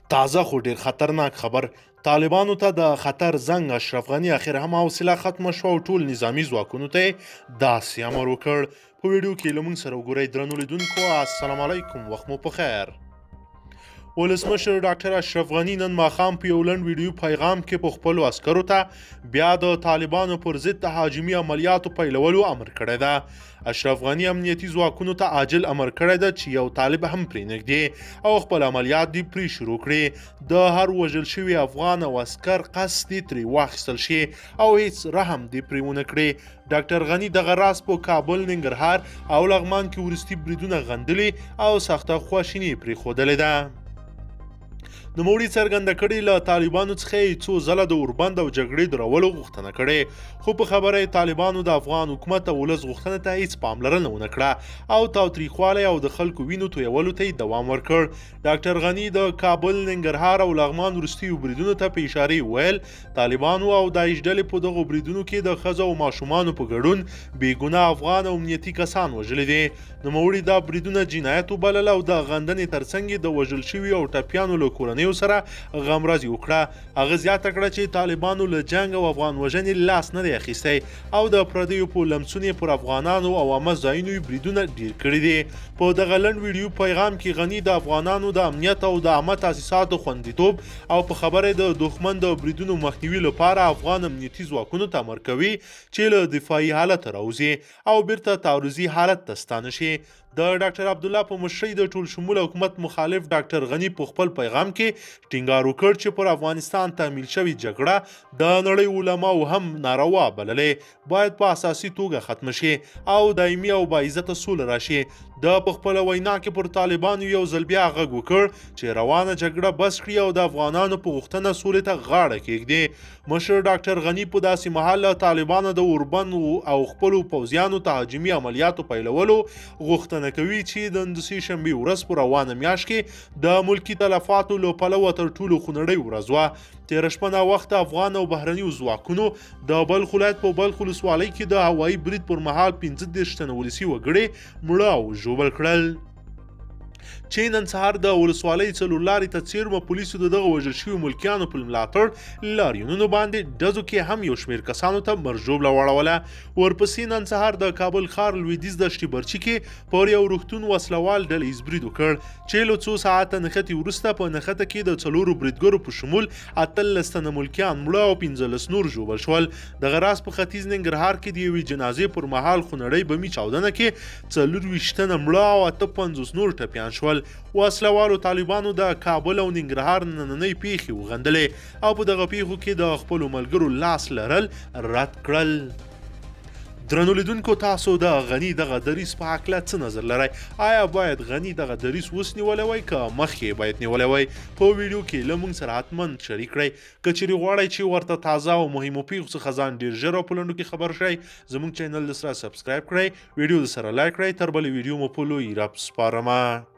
تازه خو ډیر خطرناک خبر، طالبانو ته د خطر زنګ، اشرف غني اخر هم حوصله ختمه شوه او ټول نظامي ځواکونو ته یې داسې امر وکړ. په ویډیو کې له موږ سره وګورئ. درنو لیدونکو السلام علیکم، وخت مو په خیر. ولسمشر ډاکټر اشرف غني نن ماښام په یو لنډ ویډیو پیغام کې په خپلو عسکرو ته بیا د طالبانو پر ضد تهاجمي عملیاتو پیلولو امر کړی ده. اشرف غني امنیتي ځواکونو ته عاجل امر کړی ده چې یو طالب هم پرې نږدې او خپل عملیات دې پرې شروع کړي. د هر وژل شوي افغان او عسکر قصد دې ترې واخیستل شي او هیڅ رحم دې پرې ونه کړي. ډاکټر غني دغه راز په کابل، ننګرهار او لغمان کې وروستي بریدونه غندلي او سخته خواشیني یې پرېښودلې ده. نوموړي څرګنده کړې، له طالبانو څخه یې څو ځله د اوربند او جګړې درولو غوښتنه کړې، خو په خبره یې طالبانو د افغان حکومت او ولس غوښتنه ته هیڅ پاملرنه ونه کړه او تاوتریخوالی او د خلکو وینو تویولو ته یې دوام ورکړ. ډاکټر غني د کابل، ننګرهار او لغمان وروستیو بریدونو ته په اشارې وویل، طالبانو او داعش ډلې په دغو بریدونو کې د ښځو او ماشومانو په ګډون بې ګناه افغان او امنیتي کسان وژلي دي. نوموړي دا بریدونه جنایت وبلل او د غندنې ترڅنګ یې د وژل شویو او ټپیانو له کورنیو سره غمرازي وکړه. هغه زیاته کړه چې طالبانو له جنګ او افغان وژنې لاس نه دی اخیستی او د پردیو په لمسون یې پر افغانانو او عامه ځایونو یې بریدونه ډیر کړي دي. په دغه لنډ ویډیو پیغام کې غني د افغانانو د امنیت او د عامه تاسیساتو خوندیتوب او په خبره د دښمن د بریدونو مخنیوي لپاره افغان امنیتي ځواکونو ته امر کوي چې له دفاعي حالت راوځي او بیرته تعرضي حالت ته ستانه شي. د ډاکټر عبدالله په مشرۍ د ټول شموله حکومت مخالف ډاکټر غني په خپل پیغام کې ټینګار وکړ چې پر افغانستان تحمیل شوې جګړه د نړۍ علماو هم ناروا بللې، باید په اساسي توګه ختمه شي او دایمي او باعزته سوله راشي. ده په خپله وینا کې پر طالبانو یو ځل بیا غږ وکړ چې روانه جګړه بس کړي او د افغانانو په غوښتنه سولې ته غاړه کېږدي. مشر ډاکټر غني په داسې مهال له طالبانو د اوربند او خپلو پوځیانو تهاجمي عملیاتو پیلولو غوښتنه کوي چې د سې شنبې ورځ په روانه میاشت کې د ملکي تلفاتو له پلوه تر ټولو خونړۍ ورځ وه. تېره شپه ناوخته افغان او بهرنیو ځواکونو د بلخ ولایت په بلخ ولسوالۍ کې د هوایي برید پر مهال 35 تنه ولسي وګړي مړه او ژوبل کړل. چې نن سهار د ولسوالۍ څلور لارې ته څېرمه پولیسو د دغه وژل شویو ملکیانو په ملاتړ لاریونونو باندې ډزو کې هم یو شمېر کسانو ته مرګ ژوبله واړوله. ورپسې نن سهار د کابل ښار لویدیځ دشتي برچي کې پر یو روغتون وسلوال ډله ییز برید وکړ چې له څو ساعته نښتې وروسته په نښته کې د څلورو بریدګرو په شمول 18 تنه ملکیان مړه او 15 نور ژوبل شول. دغه راز په ختیځ ننګرهار کې د یوې جنازې پر مهال خونړۍ بمي چاودنه کې 24 تنه مړه او 58 نور ټپیان شول. وسله والو طالبانو د کابل او ننګرهار نننۍ پیښې وغندلې او په دغه پیښو کې د خپلو ملګرو لاس لرل رد کړل. درنو لیدونکو، تاسو د غني دغه دریځ په هکله څه نظر لرئ؟ آیا باید غني دغه دریځ اوس نیولی وای که مخکې باید نیولی وای؟ په ویډیو کې له موږ سره حتما شریک کړئ. که چیرې غواړئ چې ورته تازه او مهمو پیښو څخه ځان ډیر ژر او په لنډو کې خبر شئ، زموږ چینل د سره سبسکرایب کړئ، ویډیو د سره لایک کړئ. تر بلې ویډیو مو په لوی رب سپارمه.